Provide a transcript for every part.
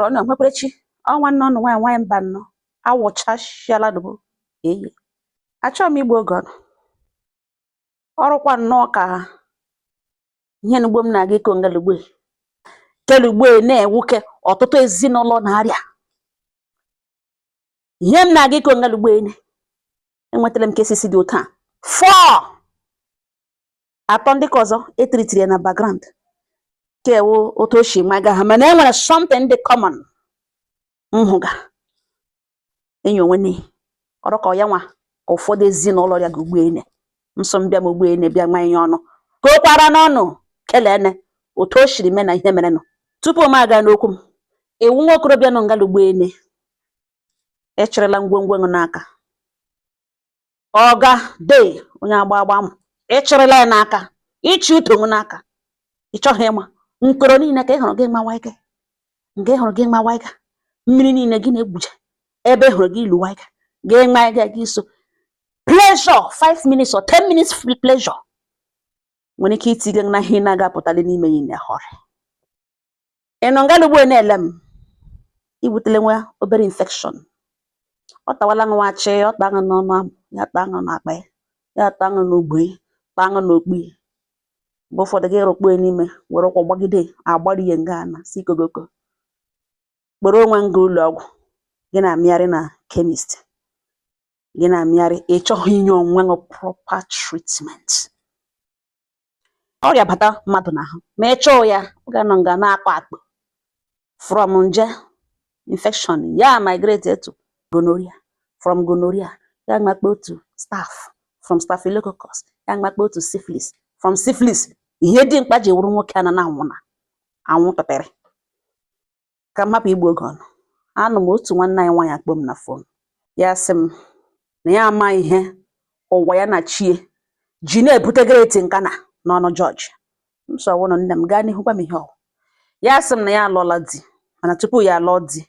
Ọ na nwekwarechi ọnwa nnọọ nụ nwaanyị nwaanyị mba nnọọ awụchasịala nụ eyi. Achọghị m igbu oge ọnụ ọrụkwa nnọọ ka ihe n'ugbo m na-aga iko ngalugbe kelugbe na-ewuke ọtụtụ ezinụlọ na-arịa. Ihe m na-aga iko ngalugbe, enwetara m cases dị otu a four, atọ ndị ka ọzọ etritiri ya na background kewu otu o si maga ha, mana e nwere something dị common m hụga enyi onwe ne ọrụ ka ọ ya nwa ka ụfọdụ ezinụlọ ya ga ugbu ene nsọ mbịa m ugbu ene bịa nwa ihe ọnụ ka o kwara n'ọnụ kelene otu o siri mee na ihe merenụ. Tupu m aga n'okwu m, iwu nwa okorobịa nọ ngalugbo ene echirila ngwongwo ṅụ n'aka ọga dee onye agba agba m echirila ya n'aka ịchị uto ṅụ n'aka. Ị chọghị ịma nkoro niile ka ị hụrụ gị mawa ike nke ị hụrụ gị mawa ike mmiri niile gị na-egbuje ebe ị hụrụ gị luwa ike gị ma ike gị so pleasure 5 minutes or 10 minutes free pleasure nwere ike itinye na ihe ị na-agapụtali n'ime ya na họrị. Ị nọ ngalugbo na-ele m ibutele nwa obere infection, ọ tawala nwa achị, ọ taa aṅụ n'ọnụ amụ ya, taa aṅụ n'akpa ya, ya taa aṅụ n'ogbe ya, taa aṅụ n'okpu ya. Mgbe ụfọdụ gị rụkpuo n'ime were ụkwụ gbagide agbari ya nga na si kogoko kpọrọ onwe nga ụlọ ọgwụ gị na-amịgharị na chemist gị na-amịgharị. Ị chọghị inye onwe gị proper treatment. Ọrịa bata mmadụ n'ahụ ma ị chọọ ya, ọ ga-anọ nga na-akpọ akpọ from nje infection ya migrate to gonorrhea, from gonorrhea ya makpa otu staph, from staphylococcus ya makpa otu syphilis, from syphilis ihe dị mkpa ji wụrụ nwoke a na anwụ na anwụ pepere. Ka m hapụ igbu oge ọnụ, anụ m otu nwanne anyị nwaanyị akpọ m na phone, ya sị m na ya ama ihe ụwa ya na chie ji na-ebutegara eti nkana n'ọnụ jọji m. Sọ ọwụnụ nne m gaa n'ihu gwa m ihe ọwụ. Ya sị m na ya alụọla di, mana tupu ya alụọ di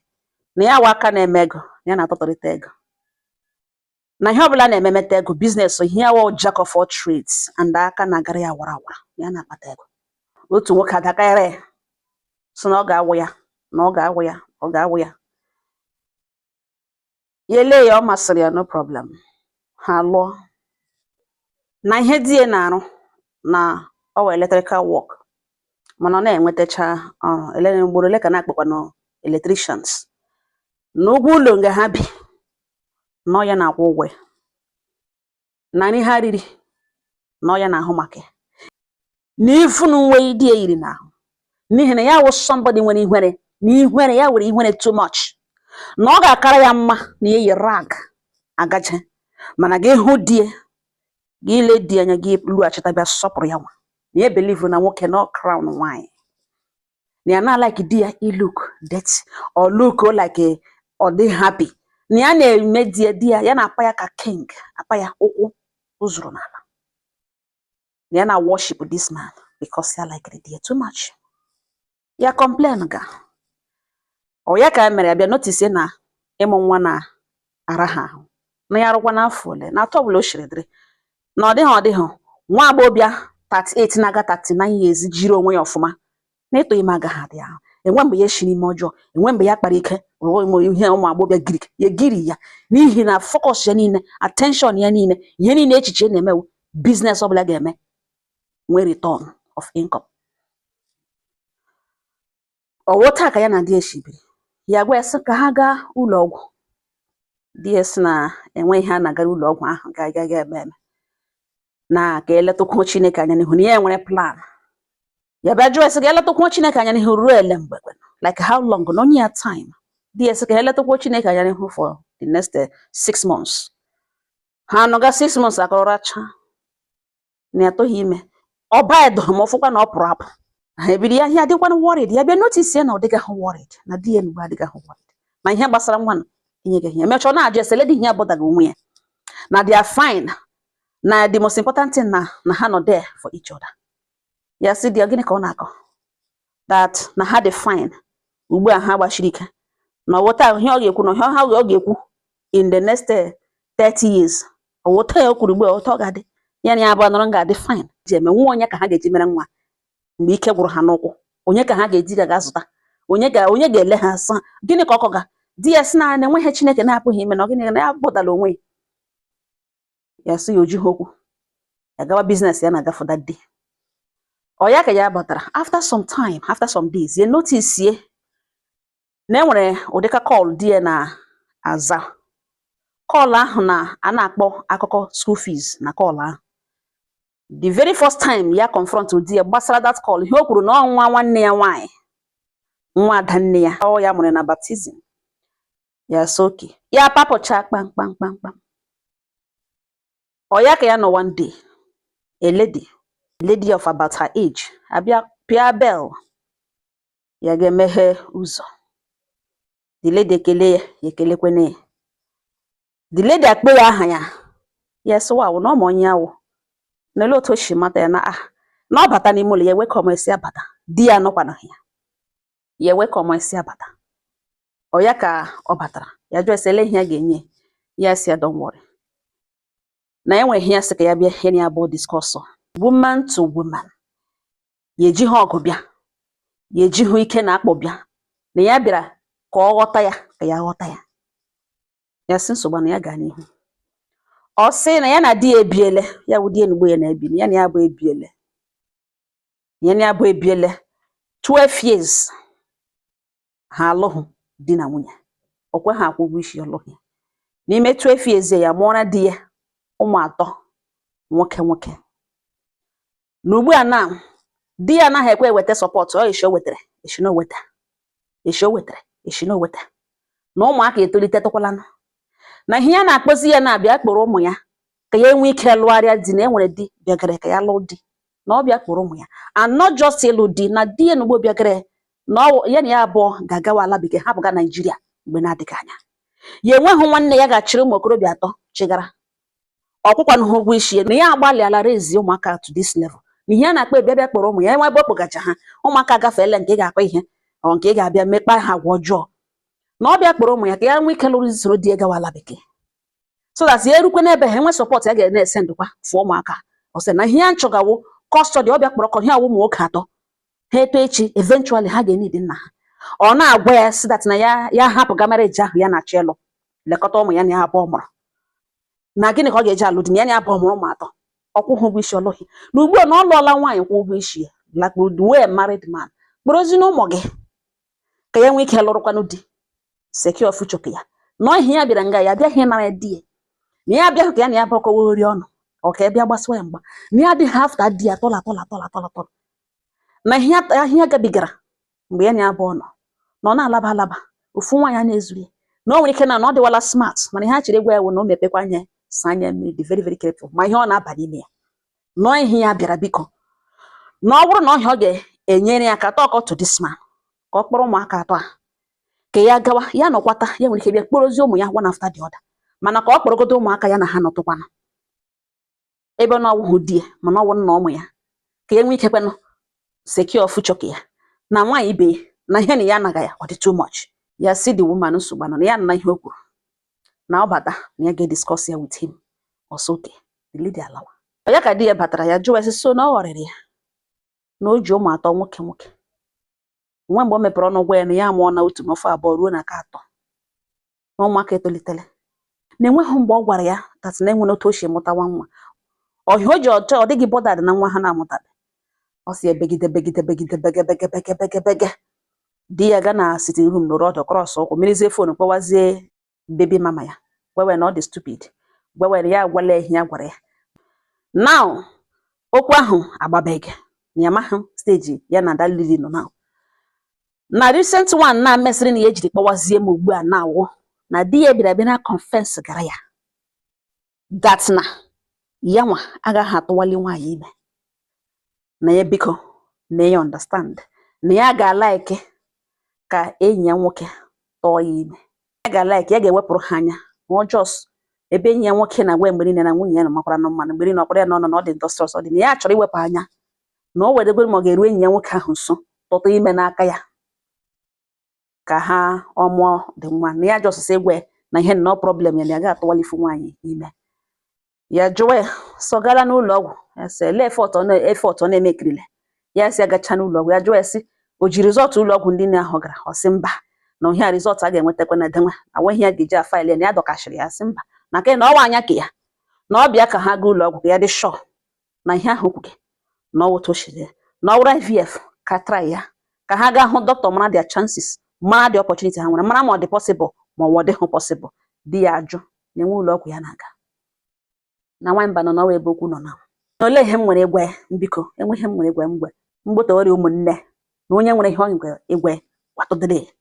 na ya wa aka na-eme ego, ya na-atọtọrịta ego na ihe ọbụla na-ememeta ego business, ihe ya wụ jack of all trades and aka na-agara ya wara wara, ya na-akpata ego. Otu nwoke adakara ya sị na ọ ga-awụ ya, na ọ ga-awụ ya, ọ ga-awụ ya. Ya lee ya, ọ masịrị ya, no problem, ha lụọ. Na ihe di ya na-arụ na ọ wụ electrical work, mana ọ na-enwetacha ọrụ ele ugboro ole ka na-akpọkwanụ electricians na ụgwọ ụlọ nga ha bi na ọ ya na-akwụ ụgwọ ya, na nri ha riri na ọ ya na-ahụ maka ya, na ifunu nwe di ya yiri n'ahụ, n'ihi na ya wụ somebody nwere ihere, na ihere ya nwere ihere too much, na ọ ga-akara ya mma na ya yi rag agaje, mana gị hụ di ya, gị ile di anya, gị lughachita bịa sọpụrụ ya nwa, na ya believe na nwoke na ọ crown nwaanyị, na ya na like di ya i look dirty or look like ọ dị happy, na ya na-eme di ya, di ya ya na-apa ya ka king, apa ya ụkwụ o zuru n'ala, na ya na worship this man because ya like di ya too much. Ya complain ga ọ ya ka ya mere ya bịa notice na ịmụ nwa na ara ha ahụ, na ya arụkwa n'afọ ole na atọ ọbụla o siri dịrị na ọ dịghị, ọ dịghị nwa agbọghọbịa 38 na-aga 39 years jiri onwe ya ọfụma na ịtụ ime agaghị adị ahụ. Enwe mgbe ya eshiri ime ọjọọ, enwe mgbe ya kpara ike ihe ụmụ agbọghọbịa giri ya giri ya, n'ihi na focus ya niile, attention ya niile, ihe niile echiche na-emewu business ọbụla ga-eme nwee return of income. Ọwụ taa ka ya na di ya shibiri ya gwa ya sị ka ha gaa ụlọ ọgwụ. Di ya sị na enwe ihe a na-agara ụlọ ọgwụ ahụ ga ga ga eme eme na ka eletukwuo Chineke anya n'ihu, na ya nwere plan. Ya bịa jụọ ya sị ka eletukwuo Chineke anya n'ihu ruo ele mgbe, like how long, na onye ya time. Di ya sị ka eletukwuo Chineke anya n'ihu for the next 6 months. Ha anọga 6 months akọrọcha na ya atụghị ime, ọ baedo ma ọfụkwa na ọ pụrụ apụ. Ha ebiri ya, ihe adịkwana worried. Ya bịa notice ya na ọ dịgaghị worried, na di ya mgbe adịgaghị worried na ihe gbasara nwa enyeghị ya. Emechaa ọ na-ajụ ese ledi ihe abọdaghị onwe ya, na they are fine, na the most important thing na ha nọ there for each other. Ya sị di ya gịnị ka ọ na-akọ that na ha dị fine ugbu a, ha gbachiri ike na ọwụta ihe ọ ga-ekwu na ihe ha ọ ga-ekwu in the next 30 years, ọwụta ya o kwuru ugbu a, ọwụta ọ ga-adị ya na ya abụọ nọrọ ga-adị fine ji eme nwa. Onye ka ha ga-eji mere nwa mgbe ike gwụrụ ha n'ụkwụ? Onye ka ha ga-eji ga zụta? Onye ga onye ga-ele ha asa? Gịnị ka ọkọ ga di ya sị na na-enweghị Chineke na-apụghị ime na ọ gịnị na ya bụdala onwe ya? Sị ya ojighị okwu ya gawa business ya na-aga for that day. Ọ ya ka ya batara after some time, after some days, ya notice ye na enwere ụdịka call di ya na-aza. Call ahụ na a na-akpọ akụkọ school fees na call ahụ. The very first time ya confront di ya gbasara that call, ihe o kwuru na ọ nwa nwanne ya nwaanyị, nwa ada nne ya, ọ ya mụrụ na baptism. Ya sị okay, ya papụcha kpam kpam kpam kpam. Ọ ya ka ya nọ one day, a lady of about her age abịa pịa bell. Ya ga-emeghe ụzọ, the lady ekele ya, ya ekelekwene ya. The lady akpọ ya aha ya. Ya sị wow, na ọ ma onye ya wụ, na olee otu o si mata ya, na ah, na ọ bata n'ime ụlọ ya welcome, esi abata, di ya anọkwanụghị ya. Ya welcome, esi abata. Ọ ya ka ọ batara, ya jụọ esi ele ihe ya ga-enye ya. Si ya don't worry, na ya nwere ihe ya sị ka ya bịa ya na ya abụọ discuss woman to woman. Ya ejighị ọgụ bịa, ya ejighị ike na akpọ bịa, na ya bịara ka ọ ghọta ya, ka ya ghọta ya. Ya sị nsogbu, na ya gaa n'ihu. Ọ sị na ya na di ya ebiele, ya wụ di ya na ugbo ya na-ebi, ya na ya bụ ebiele, ya na ya bụ ebiele 12 years. Ha alụghụ di na nwunye, o kweghị akwụ ụgwọ isi ọlụghị ya. N'ime 12 years ya mụọra di ya ụmụ atọ nwoke nwoke. Na ugbu a na di ya anaghị ekwe eweta support. Ọ eshi o wetara, eshi na o weta, eshi o wetara, eshi na o weta, na ụmụaka etolitetụkwalanụ, na ihe ya na-akpọzi ya na-abịa kpọrọ ụmụ ya ka ya enwee ike lụgharịa di, na e nwere di bịagara ka ya lụọ di, na ọ bịa kpọrọ ụmụ ya, and not just ịlụ di, na di ya na ugbo bịagara na ọ ya na ya abụọ ga-agawa ala bekee, hapụga Naijiria mgbe na-adịghị anya. Ya enweghị nwanne ya ga-achịrị ụmụ okorobịa atọ chịgara ọkwụkwanụ ha ụgwọ isi ya, na ya agbalịala raise ụmụaka to this level, na ihe a na-akpọ ebịa bịa kpọrọ ụmụ ya enwe ebe ọ kpọgacha ha. Ụmụaka agafeela nke ị ga-akọ ihe ọ nke ị ga-abịa mekpa ha agwa ọjọọ, na ọ bịa kpọrọ ụmụ ya ka ya nwee ike lụrụ soro di ya gawa ala bekee, so that ya erukwe n'ebe ha enwe support ya ga na-ese ndụkwa fụọ ụmụaka. Ọ sị na ihe ya nchọgawo custody, ọ bịa kpọrọ kọ ihe awụ ụmụ nwoke atọ ha eto echi, eventually ha ga-enidi nna ha. Ọ na-agwa ya si that na ya ya hapụga marriage ahụ ya na-achọ ịlụ, lekọta ụmụ ya na ya abụọ mụrụ, na gịnị ka ọ ga-eji alụ di na ya na ya abụọ mụrụ ụmụ atọ, ọkwụghị ụgwọ isi ọlụghị, na ugbu a na ọ lụọla nwaanyị kwụ ụgwọ isi ya, lakpuru wee married man, kpọrọzi na ụmụ gị ka ya nwee ike lụrụkwanụ di, secure future ka ya nọ. Ihe ya bịara nga ya abịaghị ịnara ya di ya, na ya abịaghị ka ya na ya bụkọwa ori ọnụ, ọ ka ya bịa gbasịwa ya mgba, na ya adịghị after di ya tọla tọla tọla tọla tọla, na ihe ya gabigara mgbe ya na ya abụọ nọ na ọ na-alaba alaba ofu nwaanyị a na-ezuru ya, na o nwere ike na ọ dịwala smart, mana ihe a chere ịgwa ya wụ na o mepekwa anya, saa anya mmiri, dị very very careful ma ihe ọ na-aba n'ime ya. Nọọ ihe ya bịara biko, na ọ bụrụ na ọhịa ọ ga-enyere ya aka talk to this man ka ọ kpọrọ ụmụaka atọ a ka ya gawa, ya nọkwata, ya nwere ike bịa kpọrọzie ụmụ ya one after the other, mana ka ọ kpọrọgodo ụmụaka ya na ha nọtụkwana ebe na ọwụhụ di ya, mana ọwụ nna ụmụ ya, ka ya nwee ike kwenụ secure future ka ya na nwaanyị ibe ya, na ihe na ya anaghị ya ọ dị too much. Ya si the woman nsogbu anọ, na ya na ihe o kwuru na ọ bata na ya ga-ediscuss ya with him ọsọ. Okay, the lady alawa. Ọ ya ka di ya batara, ya jụwa sị so na ọ ghọrịrị ya na o ji ụmụ atọ nwoke nwoke nwe. Mgbe o mepere ọnụ gwa ya na ya amụọ na otu n'ofe abụọ ruo na nke atọ, na ụmụaka etolitele, na enweghị mgbe ọ gwara ya that na enwere otu o si mụtawa nwa ọhịa o ji ọchọ ọ dịghị bothered na nwa ha na-amụtabe. Ọ si ebegide begide begide bege bege bege bege bege, di ya ga na sitting room nọrọ ọdụ cross ụkwụ, mirizie phone, kpọwazie baby mama ya, gwawe na ọ dị stupid, gwawe na ya agwala ya ihe ya gwara ya. Now okwu ahụ agbabeghị na ya amaghị stage ya na ada Lily nọ now. Na recent one na mesịrị na ya ejiri kpọwazie m ugbu a na-awụ na di ya bịara bịa na confess gara ya that na ya nwa agaghị atụwali nwaanyị ime, na ya biko mee ya understand na ya ga-alike ka enyi ya nwoke tọọ ya ime, ya ga-alike, ya ga-ewepụrụ ha anya ma ọ just ebe enyi ya nwoke na-agwa ya mgbe niile na nwunye ya nọ makwara nọ mmanụ mgbe niile ọkpara ya nọ na ọ dị industrious, ọ dị na ya chọrọ iwepụ anya na o weregoro ma ọ ga-eru enyi ya nwoke ahụ nso tụtụ ime n'aka ya ka ha ọ mụọ dị nwa, na ya just sị gwa ya na ihe no problem ya, na ya ga-atụwalifu nwaanyị ime. Ya jụwa ya sọ gala n'ụlọ ọgwụ, ya sị ele effort ọ na-effort ọ na-emekirile, ya sị agacha n'ụlọ ọgwụ. Ya jụwa ya sị O ji result ụlọ ọgwụ ndị ahụ gara, ọ sị mba, na ihe a result a ga-enwetakwa na edenwe na nweghị ya ga-eji a file ya, na ya dọkashịrị ya. Sị mba, na nke na ọwa anya ka ya na ọ bịa ka ha gaa ụlọ ọgwụ ka ya dị sure na ihe ahụ kwuge na ọ wụta oshiri na ọ wụrụ IVF ka try ya, ka ha gaa hụ dọkịta, mara their chances, mara the opportunity ha nwere, mara ma ọ dị possible ma ọ dịghị possible. Di ya ajụ na enwe ụlọ ọgwụ ya na-aga na nwamba nọ n'ọwa ebe okwu nọ na olee ihe m nwere ịgwa ya. Biko, enwe ihe m nwere ịgwa ya mgbe mgbotowere ụmụnne na onye nwere ihe ọ nwere ịgwa ya gwatụdịrị ya.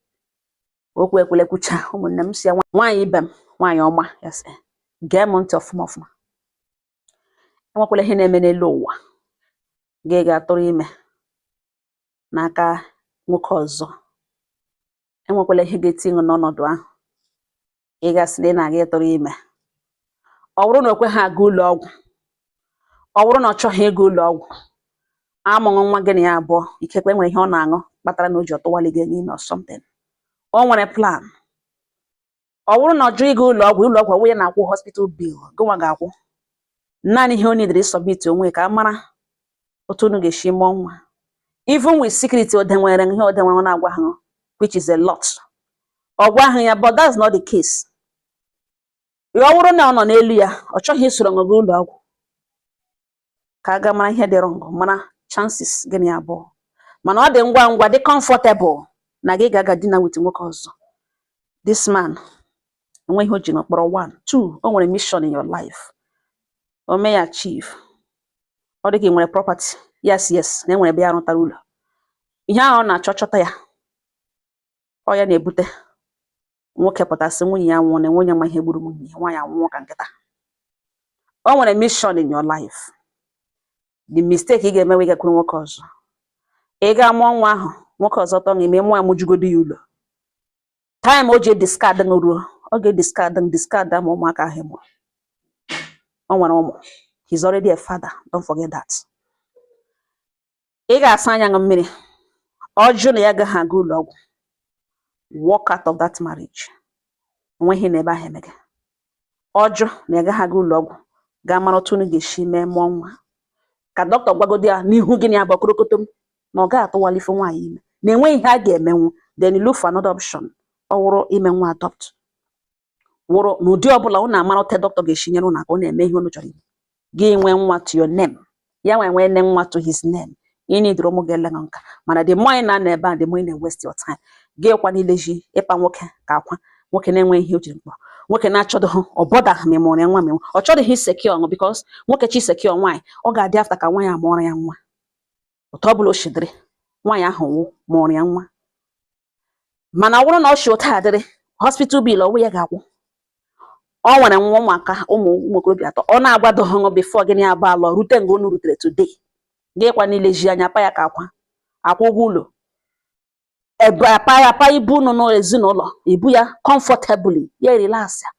Okwu ekwele kwucha. Ụmụnne m, si ya, nwaanyị ibe m, nwaanyị ọma ya, sị gee m ntị ọfụma ọfụma. Enwekwala ihe na-eme n'elu ụwa gị ga-atụrụ ime n'aka nwoke ọzọ. Enwekwala ihe ga-etinye n'ọnọdụ ahụ ị gasị na ị na-aga ịtụrụ ime. Ọ bụrụ na o kweghị aga ụlọ ọgwụ, ọ bụrụ na ọ chọghị ịga ụlọ ọgwụ amụghị nwa gị na ya abụọ, ikekwe nwere ihe ọ na-aṅụ kpatara na o ji ọtụwali gị n'ime or something, o nwere plan. Ọ bụrụ na ọ jụ ịga ụlọ ọgwụ, ụlọ ọgwụ ọwụ ya na-akwụ hospital bill, gịnwa ga-akwụ. Naanị ihe o nidiri submit onwe ka a mara otu unu ga-esi mụọ nwa, even with secret o denwere ihe o denwere na-agwa ha, which is a lot, ọ gwa ha ya, but that's not the case. Ọ bụrụ na ọ nọ n'elu ya, ọ chọghị isoro ṅụ gaa ụlọ ọgwụ ka a ga mara ihe dị wrong, mara chances gịnị abụọ, mana ọ dị ngwa ngwa dị comfortable na gị ga-aga dina with nwoke ọzọ, this man enweghị o ji n'ọkpọrọ. One, two, o nwere mission in your life o mee ya achieve. Ọ dị ka ị nwere property, yes, na enwere ebe ya rụtara ụlọ, ihe ahụ ọ na-achọ chọta ya, ọ ya na-ebute nwoke pụtasị nwunye ya nwụọ na nwunye ma ihe gburu nwunye ya, nwaanyị anwụọ ka nkịta. O nwere mission in your life. The mistake ị ga-eme wee gakwuru nwoke ọzọ, ị ga mụọ nwa ahụ, nwoke ọzọ tọọ ime mụọ ya, mụjugodo ya ụlọ, time o ji discard ṅụ ruo, ọ ga-discard discard ma ụmụaka ahụ ị mụrụ. O nwere ụmụ, he's already a father, don't forget that. Ị ga-asa anya ṅụ mmiri. Ọ jụ na ya agaghị aga ụlọ ọgwụ, walk out of that marriage. Onweghị na ebe ahụ emege. Ọ jụ na ya agaghị aga ụlọ ọgwụ gaa mara otu unu ga-esi mee mụọ nwa, ka dọkịta gwagodo ya n'ihu gị na ya bụ okorokotom na ọ ga-atụwalife nwaanyị ime na enweghị ihe a ga-emenwu, then look for another option. Ọ wụrụ ime nwa adopt, wụrụ n'ụdị ọbụla unu amara otu dọkịta ga-esi nyere unu aka unu eme ihe unu chọrọ ime, gị nwee nwa to your name, ya nwe nwee nne nwa to his name. Ị nidoro ụmụ ga-ele gị nka, mana the more ị na-anọ ebe a, the more ị na-waste your time. Gị kwa niile ji ịkpa nwoke ka akwa nwoke na-enweghị ihe o jiri mkpọrọ, nwoke na-achọdụghị ọbọda ma ị mụrụ ya nwa ma ọ chọdịghị secure ọṅụ, because nwoke chi secure nwaanyị, ọ ga-adị after ka nwaanyị amụọrọ ya nwa. Otu ọ bụla o shidiri nwaanyị ahụ wụ mụrụ ya nwa, mana ọ bụrụ na ọ shi otu a dịrị, hospital bill ọwụ ya ga-akwụ. Ọ nwere nwa ụmụaka, ụmụ ụmụ okorobịa atọ ọ na-agwadoghị ṅụ before gịnị abụọ alọ rute nga unu rutere today. Gị kwa niile ji anya pa ya ka akwa akwụ ụgwọ ụlọ ebe apa ya apa ibu unu n'ezinụlọ ibu ya comfortably, ya relax ya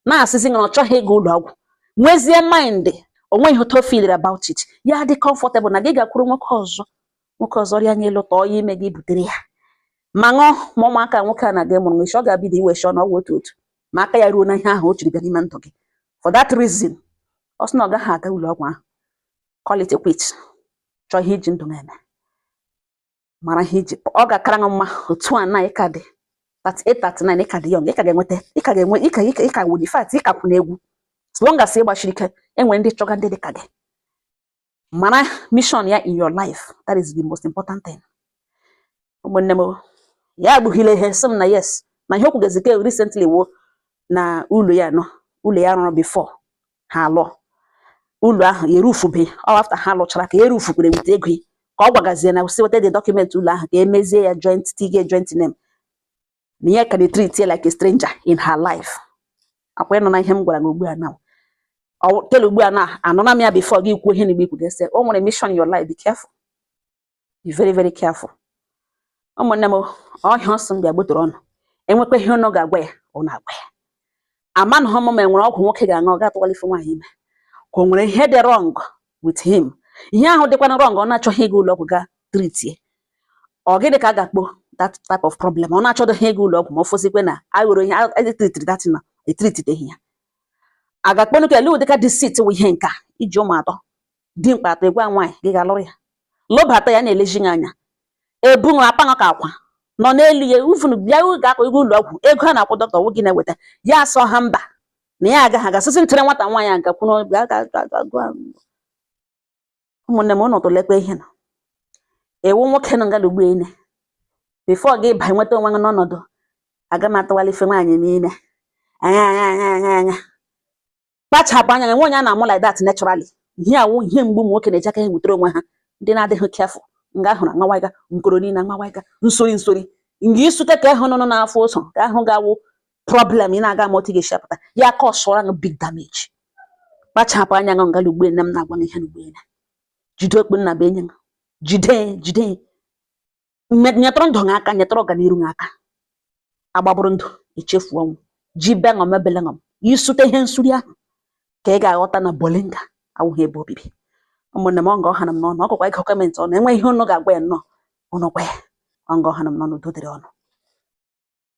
na-asịzi na ọ chọghị ịga ụlọ ọgwụ, nwezie mind onweghị otu o feel about it, ya dị comfortable na gị gakwuru nwoke ọzọ, nwoke ọzọ rịa anya elu tọọ ya ime gị butere ya ma ṅụọ ma ụmụaka nwoke a na-aga mụrụ nwe ọ ga-abido iwe shọ na ọgwụ otu otu ma aka ya ruo na ihe ahụ o jiri bịa n'ime ndụ gị. For that reason, ọ sị na ọ gaghị aga ụlọ ọgwụ ahụ, call it a quit. Chọọ ihe iji ndụ na-eme, mara ihe iji ọ ga-akara gị mma otu a na ịka dị 38, 39, ịka dị young, ị ka ga-enweta, ị ka ga-enwe, ị ka wụ, in fact, ị ka kwụ n'egwu. As long as ị gbachiri ike, enwere ndị chọga ndị dị ka gị. Mara mission ya in your life, that is the most important thing. Ụmụnne m, ya agbughile ihe sị m na yes, na ihe o kwugazike recently wo na ụlọ ya nọ, ụlọ ya rụrụ before ha alụọ, ụlọ ahụ ya erufube. Ọ after ha lụchara ka erufukwere wite ego ya, ka ọ gwagazie na si weta the document ụlọ ahụ ka emezie ya joint tige joint name, na ihe ka dey treat ya like a stranger in her life. Akwa ịnọ na ihe m gwara gị ugbu a now, ọ tell ugbu a na anụna m ya before gị kwuo ihe na igbe ikwu ga-ese. O nwere mission in your life, be careful, be very very careful. Ụmụnne m, ọhịa ọsọ m bịa gbotoro ọnụ, enwekwa ihe ụnụ ga-agwa ya, ọ na-agwa ya amanụghị m ma enwere ọgwụ nwoke ga-aṅụ ọ ga-atụwalife nwaanyị ime, ka o nwere ihe dị wrong with him. Ihe ahụ dịkwana wrong, ọ na-achọghị ịga ụlọ ọgwụ ga treatie, ọ gịnị ka a ga-akpọ that type of problem? Ọ na-achọdịghị ịga ụlọ ọgwụ ma ọ fọzikwe na a were ihe e treatiri that na etreatiteghị ya, a ga-akpọnụ ka ele ụdịka deceit wụ ihe nke a iji ụmụ atọ dimkpa atọ ịgwa nwaanyị gị ga-alụrụ ya lụbata ya na-eleji gị anya. Ebu ṅụ apa ka akwa nọ n'elu ya uvunu bịa ga-akwa ego ụlọ ọgwụ, ego a na-akwụ dọkịta wụ gị na-eweta ya. Asọ ha mba na ya agaghị aga sịsị ntịrị nwata nwaanyị a gakwuru bịa ga. Ụmụnne m, ụnụ tụlekwa ihe nọ ewu nwoke nọ ngala ugbu ene before gị ba nweta onwe gị n'ọnọdụ aga m atụwala ife nwaanyị n'ime anya anya anya anya anya. Kpachapụ anya. Nwe onye a na-amụ like that naturally. Ihe awụ ihe mgbu ụmụ nwoke na-eji aka ha enwetara onwe ha, ndị na-adịghị careful. Nga ahụrụ aṅawaiga nkoro niile, aṅawaiga nsori nsori nga isute ka ịhụ nọ n'afọ ụzọ ka ahụ ga-awụ problem. Ị na-aga ma otu ị ga-esi apụta ya ka ọsụra gị big damage. Kpachapụ anya ṅụ ngala ugbu nne m na-agwa m ihe n'ugbu ene. Jide okpu nna bụ enyi ṅụ, jide jide, nyetụrụ ndụ gị aka, nyetụrụ ọganiru gị aka. Agbabụrụ ndụ echefu ọnwụ ji beṅọm ebeleṅọm isute ihe nsuri ahụ ka ị ga-aghọta na bolinga awụghị ebe obibi. Ụmụnne m, ọ nga ọhana m n'ọnụ. Ọ gụkwa ịgụ comment ọnụ enwe ihe ụnụ ga-agwa ya nnọọ, ụnụ gwa ya. Ọ nga ọhana m n'ọnụ. Udo dịrị ọnụ.